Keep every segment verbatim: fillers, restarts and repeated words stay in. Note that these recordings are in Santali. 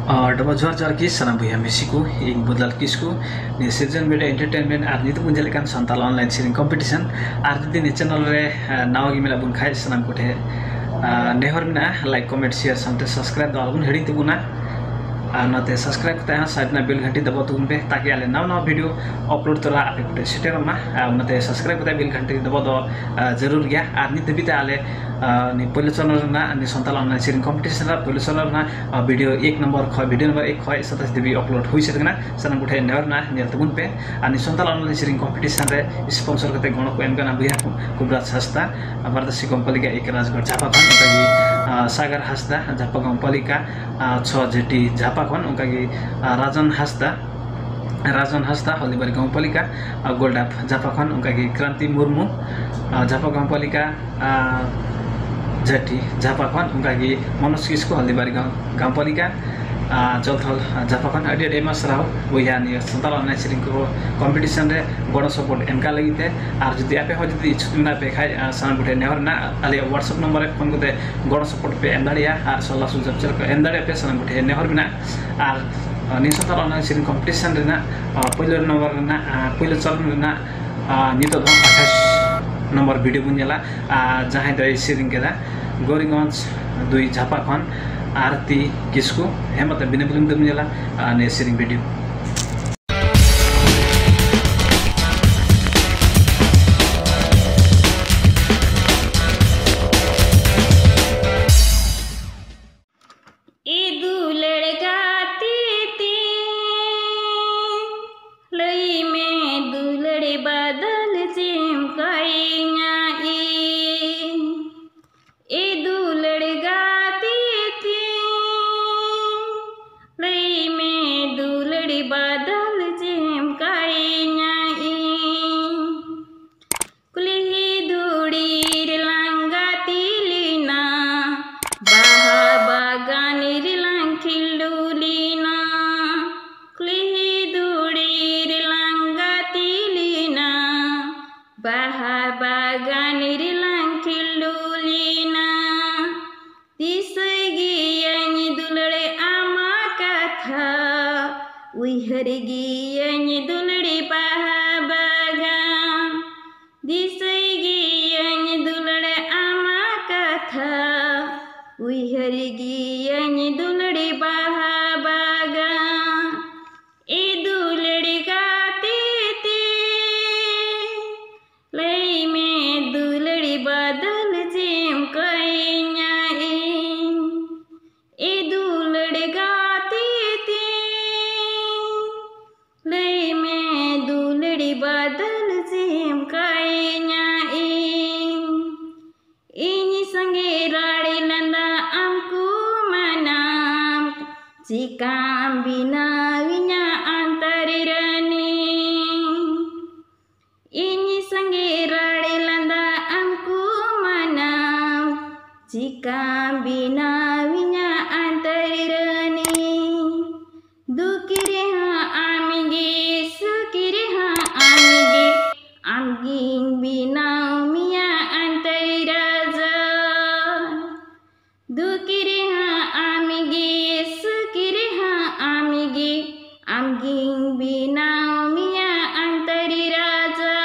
ᱟᱨ ᱰᱚᱵᱚᱞ ᱡᱚᱦᱟᱨ, ᱡᱚᱦᱟᱨ ᱜᱮ ᱥᱟᱱᱟᱢ ᱵᱚᱭᱦᱟ ᱢᱤᱥᱤ ᱠᱚ᱾ ᱤᱧ ᱵᱚᱫᱞᱟᱞ ᱠᱤᱥᱠᱩ, ᱱᱤᱭᱟᱹ ᱥᱤᱨᱡᱚᱱ ᱢᱤᱰᱤᱭᱟ ᱮᱱᱴᱟᱨᱴᱮᱱᱢᱮᱱᱴ ᱟᱨ ᱱᱤᱛᱚᱜ ᱵᱚᱱ ᱧᱮᱞᱮᱫ ᱠᱟᱱ ᱥᱟᱱᱛᱟᱲ ᱚᱱᱞᱟᱭᱤᱱ ᱥᱮᱨᱮᱧ ᱠᱚᱢᱯᱤᱴᱤᱥᱚᱱ᱾ ᱟᱨ ᱡᱩᱫᱤ ᱱᱤᱭᱟᱹ ᱪᱮᱱᱮᱞ ᱨᱮ, ᱮ, ᱱᱟᱣᱟ ᱜᱮ ᱢᱮᱱᱟᱜ ᱵᱚᱱ ᱠᱷᱟᱡ, ᱥᱟᱱᱟᱢ ᱠᱚᱴᱷᱮᱱ, ᱮ, ᱱᱮᱦᱚᱨ ᱢᱮᱱᱟᱜᱼᱟ, ᱞᱟᱭᱤᱠ, ᱠᱚᱢᱮᱱᱴ, ᱥᱮᱭᱟᱨ ᱥᱟᱶᱛᱮ ᱥᱟᱵᱥᱠᱨᱟᱭᱤᱵ ᱫᱚ ᱟᱞᱚᱵᱚᱱ ᱦᱤᱲᱤᱧ ᱛᱟᱵᱚᱱᱟ᱾ ᱟᱨ ᱚᱱᱟᱛᱮ ᱥᱟᱵᱥᱠᱨᱟᱭᱤᱵ ᱠᱟᱛᱮ ᱦᱟᱸᱜ ᱥᱟᱭᱤᱰ ᱨᱮᱱᱟᱜ ᱵᱮᱞ ᱜᱷᱟᱱᱴᱤ ᱫᱟᱵᱟᱣ ᱛᱟᱵᱚᱱ ᱯᱮ, ᱛᱟᱠᱤ ᱟᱞᱮ ᱱᱟᱣᱟ ᱱᱟᱣᱟ ᱵᱷᱤᱰᱤᱭᱳ ᱟᱯᱞᱳᱰ ᱛᱚᱨᱟ ᱟᱯᱮ ᱠᱚᱴᱷᱮᱱ ᱥᱮᱴᱮᱨᱚᱜ ᱢᱟ᱾ ᱟᱨ ᱚᱱᱟᱛᱮ ᱥᱟᱵᱥᱠᱨᱟᱭᱤᱵ ᱠᱟᱛᱮ ᱵᱮᱞ ᱜᱷᱟᱱᱴᱤ ᱫᱟᱵᱟᱣ ᱫᱚ, ᱮ, ᱡᱟᱹᱨᱩᱲ ᱜᱮᱭᱟ᱾ ᱟᱨ ᱱᱤᱛ ᱫᱷᱟᱹᱵᱤᱡ ᱛᱮ ᱟᱞᱮ, ᱮ, ᱱᱤᱭᱟᱹ ᱯᱳᱭᱞᱳ ᱪᱟᱱᱟᱞ ᱨᱮᱱᱟᱜ, ᱱᱤᱭᱟᱹ ᱥᱟᱱᱛᱟᱲ ᱚᱱᱞᱟᱭᱤᱱ ᱥᱮᱨᱮᱧ ᱠᱚᱢᱯᱤᱴᱤᱥᱚᱱ ᱨᱮᱱᱟᱜ ᱯᱳᱭᱞᱳ ᱪᱟᱱᱟᱞ ᱨᱮᱱᱟᱜ ᱟᱨ ᱵᱷᱤᱰᱤᱭᱳ ᱮᱠ ᱱᱚᱢᱵᱚᱨ ᱠᱷᱚᱱ, ᱵᱷᱤᱰᱤᱭᱳ ᱱᱚᱢᱵᱚᱨ ᱮᱠ ᱠᱷᱚᱱ ᱥᱟᱛᱟᱥ ᱫᱷᱟᱹᱵᱤᱡ ᱟᱯᱞᱳᱰ ᱦᱩᱭ ᱥᱟᱹᱛ ᱠᱟᱱᱟ᱾ ᱥᱟᱱᱟᱢ ᱠᱚᱴᱷᱮᱱ ᱱᱮᱦᱚᱨ ᱢᱮᱱᱟᱜᱼᱟ, ᱧᱮᱞ ᱛᱟᱵᱚᱱ ᱯᱮ᱾ ᱟᱨ ᱱᱤᱭᱟᱹ ᱥᱟᱱᱛᱟᱲ ᱚᱱᱞᱟᱭᱤᱱ ᱥᱮᱨᱮᱧ ᱠᱚᱢᱯᱤᱴᱤᱥᱚᱱ ᱨᱮ ᱥᱯᱚᱱᱥᱚᱨ ᱠᱟᱛᱮ ᱜᱚᱲᱚ ᱠᱚ ᱮᱢ ᱠᱟᱱᱟ ᱵᱚᱭᱦᱟ ᱠᱚ ᱠᱩᱵᱨᱟᱡᱽ ᱦᱟᱸᱥᱫᱟ, ᱵᱟᱨᱫᱟᱥᱤ ᱜᱚᱢᱯᱟᱞᱤᱠᱟ ᱮᱠ ᱨᱟᱡᱽᱜᱚᱲ ᱡᱷᱟᱯᱟ ᱠᱷᱚᱱ, ᱚᱱᱠᱟᱜᱮ, ᱟᱸ, ᱥᱟᱜᱟᱨ ᱦᱟᱸᱥᱫᱟ ᱡᱷᱟᱯᱟ ᱜᱚᱢᱯᱟᱞᱤᱠᱟ, ᱟᱸ, ᱪᱷᱚ ᱡᱷᱟᱹᱴᱤ ᱡᱷᱟᱯᱟ ᱠᱷᱚᱱ, ᱚᱱᱠᱟᱜᱮ, ᱟᱸ, ᱨᱟᱡᱚᱱ ᱦᱟᱸᱥᱫᱟ, ᱨᱟᱡᱚᱱ ᱦᱟᱸᱥᱫᱟ ᱦᱚᱞᱫᱤᱵᱟᱨᱤ ᱜᱚᱢᱯᱟᱞᱤᱠᱟ, ᱟᱸ, ᱜᱳᱞᱰᱟᱯ ᱡᱷᱟᱯᱟ ᱠᱷᱚᱱ, ᱚᱱᱠᱟᱜᱮ ᱠᱨᱟᱱᱛᱤ ᱢᱩᱨᱢᱩ, ᱟᱸ, ᱡᱷᱟᱯᱟ ᱜᱚᱢᱯᱟᱞᱤᱠᱟ, ᱟᱨ ᱡᱷᱟᱹᱴᱤ ᱡᱷᱟᱯᱟ ᱠᱷᱚᱱ, ᱚᱱᱠᱟᱜᱮ ᱢᱚᱱᱳᱡᱽ ᱠᱤᱥᱠᱩ ᱦᱚᱞᱫᱤᱵᱟᱨᱤ ᱜᱟᱢ-, ᱜᱟᱢᱯᱟᱞᱤᱠᱟ, ᱟᱨ ᱪᱚᱞᱛᱷᱚᱞ ᱡᱷᱟᱯᱟ ᱠᱷᱚᱱ᱾ ᱟᱹᱰᱤ ᱟᱹᱰᱤ ᱟᱭᱢᱟ ᱥᱟᱨᱦᱟᱣ ᱵᱚᱭᱦᱟ, ᱱᱤᱭᱟᱹ ᱥᱟᱱᱛᱟᱲ ᱚᱱᱞᱟᱭᱤᱱ ᱥᱮᱨᱮᱧ ᱠᱚ ᱠᱚᱢᱯᱤᱴᱤᱥᱚᱱ ᱨᱮ ᱜᱚᱲᱚ ᱥᱚᱯᱚᱦᱚᱫ ᱮᱢ ᱠᱟᱜ ᱞᱟᱹᱜᱤᱫ ᱛᱮ᱾ ᱟᱨ ᱡᱩᱫᱤ ᱟᱯᱮ ᱦᱚᱸ ᱡᱩᱫᱤ ᱤᱪᱪᱷᱩᱠ ᱢᱮᱱᱟᱜ ᱯᱮ ᱠᱷᱟᱡ, ᱟᱨ ᱥᱟᱱᱟᱢ ᱠᱚᱴᱷᱮᱱ ᱱᱮᱦᱚᱨ ᱨᱮᱱᱟᱜ, ᱟᱞᱮᱭᱟᱜ WhatsApp ᱱᱚᱢᱵᱚᱨ ᱨᱮ ᱯᱷᱳᱱ ᱠᱟᱛᱮ ᱜᱚᱲᱚ ᱥᱚᱯᱚᱦᱚᱫ ᱯᱮ ᱮᱢ ᱫᱟᱲᱮᱭᱟᱜᱼᱟ, ᱟᱨ ᱥᱚᱞᱦᱟ ᱥᱩᱡᱷᱟᱹᱣ ᱪᱮᱫ ᱞᱮᱠᱟ ᱮᱢ ᱫᱟᱲᱮᱭᱟᱜᱼᱟ ᱯᱮ, ᱥᱟᱱᱟᱢ ᱠᱚᱴᱷᱮᱱ ᱱᱮᱦᱚᱨ ᱢᱮᱱᱟᱜᱼᱟ᱾ ᱟᱨ, ᱟᱨ ᱱᱤᱭᱟᱹ ᱥᱟᱱᱛᱟᱲ ᱚᱱᱞᱟᱭᱤᱱ ᱥᱮᱨᱮᱧ ᱠᱚᱢᱯᱤᱴᱤᱥᱚᱱ ᱨᱮᱱᱟᱜ, ᱟᱨ ᱯᱳᱭᱞᱳ ᱱᱚᱢᱵᱚᱨ ᱨᱮᱱᱟᱜ, ᱟᱨ ᱯᱳᱭᱞᱳ ᱪᱚᱨᱚᱱ ᱨᱮᱱᱟᱜ, ᱟᱨ ᱱᱤᱛᱚᱜ ᱫᱚ ᱟᱴᱷᱟᱥ ᱱᱚᱢᱵᱚᱨ ᱵᱷᱤᱰᱤᱭᱳ ᱵᱚᱱ ᱧᱮᱞᱟ᱾ ᱟᱨ ᱡᱟᱦᱟᱸᱭ ᱫᱚᱭ ᱥᱮᱨᱮᱧ ᱠᱮᱫᱟ ᱜᱳᱨᱤᱜᱚᱸᱡᱽ ᱫᱩᱭ ᱡᱷᱟᱯᱟ ᱠᱷᱚᱱ ᱟᱨᱛᱤ ᱠᱤᱥᱠᱩ᱾ ᱦᱮᱸ, ᱢᱟ ᱛᱚᱵᱮ ᱵᱤᱱᱟᱹ ᱵᱤᱞᱚᱢ ᱛᱮᱵᱚᱱ ᱧᱮᱞᱟ, ᱟᱨ ᱱᱤᱭᱟᱹ ᱥᱮᱨᱮᱧ ᱵᱷᱤᱰᱤᱭᱳ᱾ ᱮ ᱫᱩᱞᱟᱹᱲ ᱜᱟᱛᱮ ᱛᱤᱧ, ᱞᱟᱹᱭ ᱢᱮ ᱫᱩᱞᱟᱹᱲ ᱵᱟᱫᱟᱞ ᱪᱮᱢ ᱠᱟᱭᱤᱧᱟ ᱤᱧ᱾ ᱮ ᱫᱩᱞᱟᱹᱲ ᱜᱟᱛᱮ ᱛᱤᱧ, ᱞᱟᱹᱭ ᱢᱮ ᱫᱩᱞᱟᱹᱲ ᱵᱟᱫᱟᱞ ᱪᱮᱢ ᱠᱟᱭᱤᱧᱟ ᱤᱧ᱾ ᱠᱩᱞᱦᱤ ᱫᱷᱩᱲᱤ ᱨᱮᱞᱟᱝ ᱜᱟᱛᱮ ᱞᱮᱱᱟ, ᱵᱟᱦᱟ ᱵᱟᱜᱟᱱ ᱨᱮᱞᱟᱝ ᱠᱷᱤᱞᱰᱩ ᱞᱮᱱᱟ᱾ ᱠᱩᱞᱦᱤ ᱫᱷᱩᱲᱤ ᱨᱮᱞᱟᱝ ᱜᱟᱛᱮ ᱞᱮᱱᱟ, ᱵᱟᱦᱟ ᱵᱟᱜᱟᱱ ᱨᱮᱞᱟᱝ ᱠᱷᱤᱞᱰᱩ ᱞᱮᱱᱟ᱾ ᱫᱤᱥᱟᱹᱭ ᱜᱤᱭᱟᱹᱧ ᱫᱩᱞᱟᱹᱲ ᱟᱢᱟ ᱩᱭᱦᱟᱹᱨ ᱜᱤᱭᱟᱹᱧ ᱫᱩᱞᱟᱹᱲᱤ ᱵᱟᱦᱟ ᱵᱟᱜᱟᱱ, ᱫᱤᱥᱟᱹᱭ ᱜᱤᱭᱟᱹᱧ ᱫᱩᱞᱟᱹᱲ ᱟᱢᱟᱜ ᱠᱟᱛᱷᱟ᱾ ᱩᱭᱦᱟᱹᱨ ᱜᱤᱭᱟᱹᱧ ᱫᱩᱞᱟᱹᱲᱤ ᱵᱟᱦᱟ ᱵᱟᱜᱟᱱ, ᱮ ᱫᱩᱞᱟᱹᱲᱤ ᱜᱟᱛᱮ ᱛᱤᱧ, ᱞᱟᱹᱭ ᱢᱮ ᱫᱩᱞᱟᱹᱲᱤ ᱵᱟᱫᱚᱞ ᱪᱮᱢ ᱠᱟᱹᱭᱧᱟ ᱤᱧ᱾ ᱮ ᱫᱩᱞᱟᱹᱲ ᱜᱟᱛᱮ ᱛᱤᱧ, ᱞᱟᱹᱭ ᱢᱮ ᱫᱩᱞᱟᱹᱲᱤ ᱵᱟᱫᱚᱞ ᱪᱮᱢ ᱠᱟᱹᱭᱧᱟ ᱤᱧ᱾ ᱤᱧ ᱥᱚᱸᱜᱮ ᱨᱟᱲᱮ ᱞᱟᱸᱫᱟ ᱟᱢ ᱠᱚ ᱢᱟᱱᱟᱢ, ᱪᱤᱠᱟᱢ ᱵᱮᱱᱟᱣᱤᱧᱟ ᱟᱱᱛᱟᱨ ᱨᱟᱹᱱᱤ? ᱤᱧ ᱥᱚᱸᱜᱮ ᱨᱟᱲᱮ ᱞᱟᱸᱫᱟ ᱟᱢ ᱠᱚ ᱢᱟᱱᱟᱢ, ᱪᱤᱠᱟᱢ ᱵᱮᱱᱟᱣᱤᱧᱟ ᱟᱱᱛᱟᱨ ᱨᱟᱹᱱᱤ? ᱫᱩᱠ ᱨᱮᱦᱚᱸ ᱟᱢᱜᱮ, ᱥᱩᱠ ᱨᱮᱦᱚᱸ ᱟᱢᱜᱮ, ᱟᱢᱜᱤᱧ ᱵᱮᱱᱟᱣ ᱢᱮᱭᱟ ᱟᱱᱛᱟᱨ ᱨᱟᱡᱟ᱾ ᱫᱩᱠ ᱨᱮᱦᱚᱸ ᱟᱢᱜᱮ, ᱥᱩᱠ ᱨᱮᱦᱚᱸ ᱟᱢᱜᱮ, ᱟᱢᱜᱤᱧ ᱵᱮᱱᱟᱣ ᱢᱮᱭᱟ ᱟᱱᱛᱟᱨ ᱨᱟᱡᱟ᱾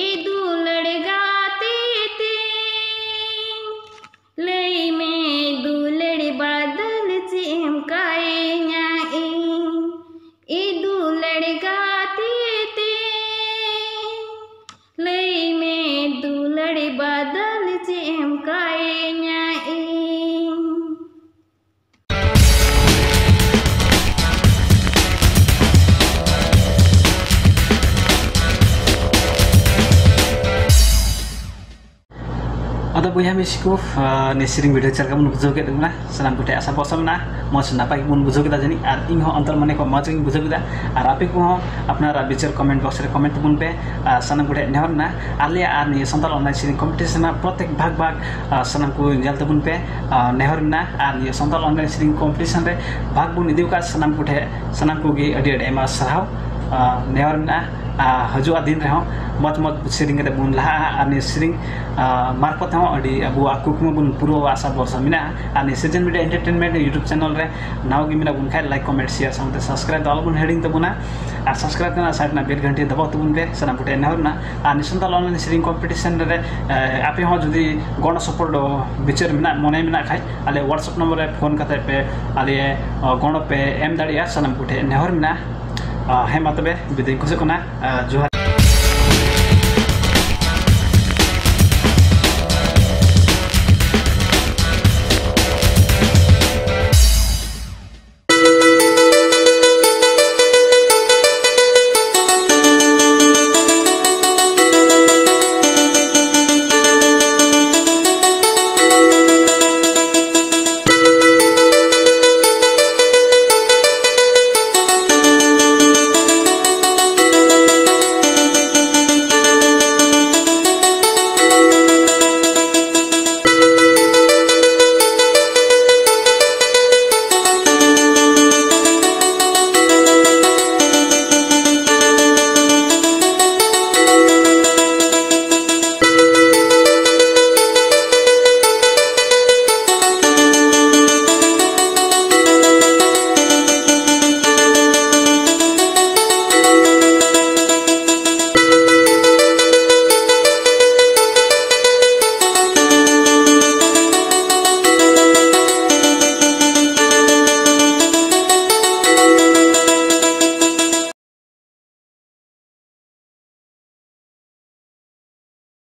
ᱮ ᱫᱩᱞᱟᱹᱲ ᱜᱟᱛᱮ ᱛᱤᱧ, ᱞᱟᱹᱭ ᱢᱮ ᱫᱩᱞᱟᱹᱲ ᱵᱟᱫᱚᱞ ᱪᱮᱫ ᱮᱢ ᱠᱟᱭᱧᱟ ᱤᱧ? ᱮ ᱫᱩᱞᱟᱹᱲ ᱜᱟᱛᱮ ᱛᱤᱧ, ᱞᱟᱹᱭ ᱢᱮ ᱫᱩᱞᱟᱹᱲ ᱵᱟᱫᱚᱞ ᱪᱮᱫ ᱮᱢ ᱠᱟᱭᱧᱟ ᱤᱧ? ᱟᱫᱚ ᱵᱚᱭᱦᱟ ᱢᱤᱥᱤ ᱠᱚ, ᱟᱨ ᱱᱤᱭᱟᱹ ᱥᱮᱨᱮᱧ ᱵᱷᱤᱰᱤᱭᱳ ᱪᱮᱫ ᱞᱮᱠᱟ ᱵᱚᱱ ᱵᱩᱡᱷᱟᱹᱣ ᱠᱮᱫ ᱛᱟᱵᱚᱱᱟ? ᱥᱟᱱᱟᱢ ᱠᱚᱴᱷᱮᱱ ᱟᱥᱟ ᱵᱷᱚᱨᱥᱟ ᱢᱮᱱᱟᱜᱼᱟ, ᱢᱚᱡᱽ ᱱᱟᱯᱟᱭ ᱜᱮᱵᱚᱱ ᱵᱩᱡᱷᱟᱹᱣ ᱠᱮᱫᱟ ᱡᱟᱹᱱᱤᱡ᱾ ᱟᱨ ᱤᱧ ᱦᱚᱸ ᱚᱱᱛᱚᱨ ᱢᱚᱱᱮ ᱠᱷᱚᱱ ᱢᱚᱡᱽ ᱜᱤᱧ ᱵᱩᱡᱷᱟᱹᱣ ᱠᱮᱫᱟ᱾ ᱟᱨ ᱟᱯᱮ ᱠᱚᱦᱚᱸ ᱟᱯᱱᱟᱨᱟᱜ ᱵᱤᱪᱟᱹᱨ ᱠᱚᱢᱮᱱᱴ ᱵᱚᱠᱥ ᱨᱮ ᱠᱚᱢᱮᱱᱴ ᱛᱟᱵᱚᱱ ᱯᱮ᱾ ᱟᱨ ᱥᱟᱱᱟᱢ ᱠᱚᱴᱷᱮᱱ ᱱᱮᱦᱚᱨ ᱢᱮᱱᱟᱜᱼᱟ, ᱟᱞᱮᱭᱟᱜ ᱟᱨ ᱱᱤᱭᱟᱹ ᱥᱟᱱᱛᱟᱲ ᱚᱱᱞᱟᱭᱤᱱ ᱥᱮᱨᱮᱧ ᱠᱚᱢᱯᱤᱴᱤᱥᱚᱱ ᱨᱮᱱᱟᱜ ᱯᱨᱚᱛᱮᱠ ᱵᱷᱟᱜᱽ ᱵᱷᱟᱜᱽ, ᱟᱨ ᱥᱟᱱᱟᱢ ᱠᱚ ᱧᱮᱞ ᱛᱟᱵᱚᱱ ᱯᱮ᱾ ᱟᱨ ᱱᱮᱦᱚᱨ ᱢᱮᱱᱟᱜᱼᱟ, ᱟᱨ ᱱᱤᱭᱟᱹ ᱥᱟᱱᱛᱟᱲ ᱚᱱᱞᱟᱭᱤᱱ ᱥᱮᱨᱮᱧ ᱠᱚᱢᱯᱤᱴᱤᱥᱚᱱ ᱨᱮ ᱵᱷᱟᱜᱽ ᱵᱚᱱ ᱤᱫᱤ ᱟᱠᱟᱫ ᱥᱟᱱᱟᱢ ᱠᱚᱴᱷᱮᱱ, ᱥᱟᱱᱟᱢ ᱠᱚᱜᱮ ᱟᱹᱰᱤ ᱟᱹᱰᱤ ᱟᱭᱢᱟ ᱥᱟᱨᱦᱟᱣ᱾ ᱟᱨ ᱱᱮᱦᱚᱨ ᱢᱮᱱᱟᱜᱼᱟ, ᱟᱨ ᱦᱤᱡᱩᱜᱼᱟ ᱫᱤᱱ ᱨᱮᱦᱚᱸ ᱢᱚᱡᱽ ᱢᱚᱡᱽ ᱥᱮᱨᱮᱧ ᱠᱟᱛᱮ ᱵᱚᱱ ᱞᱟᱦᱟᱜᱼᱟ᱾ ᱟᱨ ᱱᱤᱭᱟᱹ ᱥᱮᱨᱮᱧ ᱟᱨ ᱢᱟᱨᱯᱷᱚᱛ ᱦᱚᱸ ᱟᱹᱰᱤ ᱟᱵᱚᱣᱟᱜ ᱠᱩᱠᱢᱩ ᱵᱚᱱ ᱯᱩᱨᱟᱹᱣᱟ, ᱟᱥᱟ ᱵᱷᱚᱨᱥᱟ ᱢᱮᱱᱟᱜᱼᱟ᱾ ᱟᱨ ᱱᱤᱭᱟᱹ ᱥᱤᱡᱮᱱ ᱢᱤᱰᱤᱭᱟ ᱮᱱᱴᱟᱨᱴᱮᱱᱢᱮᱱᱴ YouTube ᱪᱮᱱᱮᱞ ᱨᱮ ᱱᱟᱣᱟ ᱜᱮ ᱢᱮᱱᱟᱜ ᱵᱚᱱ ᱠᱷᱟᱡ, ᱞᱟᱭᱤᱠ, ᱠᱚᱢᱮᱱᱴ, ᱥᱮᱭᱟᱨ ᱥᱟᱶᱛᱮ ᱥᱟᱵᱥᱠᱨᱟᱭᱤᱵ ᱫᱚ ᱟᱞᱚ ᱵᱚᱱ ᱦᱤᱲᱤᱧ ᱛᱟᱵᱚᱱᱟ᱾ ᱟᱨ ᱥᱟᱵᱥᱠᱨᱟᱭᱤᱵ ᱠᱟᱱᱟ ᱥᱟᱭᱤᱰ ᱨᱮᱱᱟᱜ ᱵᱮᱞ ᱜᱷᱟᱱᱴᱤ ᱫᱟᱵᱟᱣ ᱛᱟᱵᱚᱱ ᱯᱮ᱾ ᱥᱟᱱᱟᱢ ᱠᱚᱴᱷᱮᱱ ᱱᱮᱦᱚᱨ ᱢᱮᱱᱟᱜᱼᱟ᱾ ᱟᱨ ᱱᱤᱭᱟᱹ ᱥᱟᱱᱛᱟᱲ ᱚᱱᱞᱟᱭᱤᱱ ᱥᱮᱨᱮᱧ ᱠᱚᱢᱯᱤᱴᱤᱥᱚᱱ ᱨᱮ ᱮ, ᱟᱯᱮ ᱦᱚᱸ ᱡᱩᱫᱤ ᱜᱚᱲᱚ ᱥᱚᱯᱚᱦᱚᱫ ᱵᱤᱪᱟᱹᱨ ᱢᱮᱱᱟᱜ, ᱢᱚᱱᱮ ᱢᱮᱱᱟᱜ ᱠᱷᱟᱡ, ᱟᱞᱮ WhatsApp ᱱᱚᱢᱵᱚᱨ ᱨᱮ ᱯᱷᱳᱱ ᱠᱟᱛᱮ ᱯᱮ ᱟᱞᱮ ᱮ, ᱜᱚᱲᱚ ᱯᱮ ᱮᱢ ᱫᱟᱲᱮᱭᱟᱜᱼᱟ᱾ ᱥᱟᱱᱟᱢ ᱠᱚᱴᱷᱮᱱ ᱱᱮᱦᱚᱨ ᱢᱮᱱᱟᱜᱼᱟ᱾ ᱟ, ᱦᱮᱸ, ᱢᱟ ᱛᱚᱵᱮ ᱵᱤᱫᱟᱹᱭ ᱠᱷᱚᱡᱚᱜ ᱠᱟᱱᱟ᱾ ᱟ, ᱡᱚᱦᱟᱨ᱾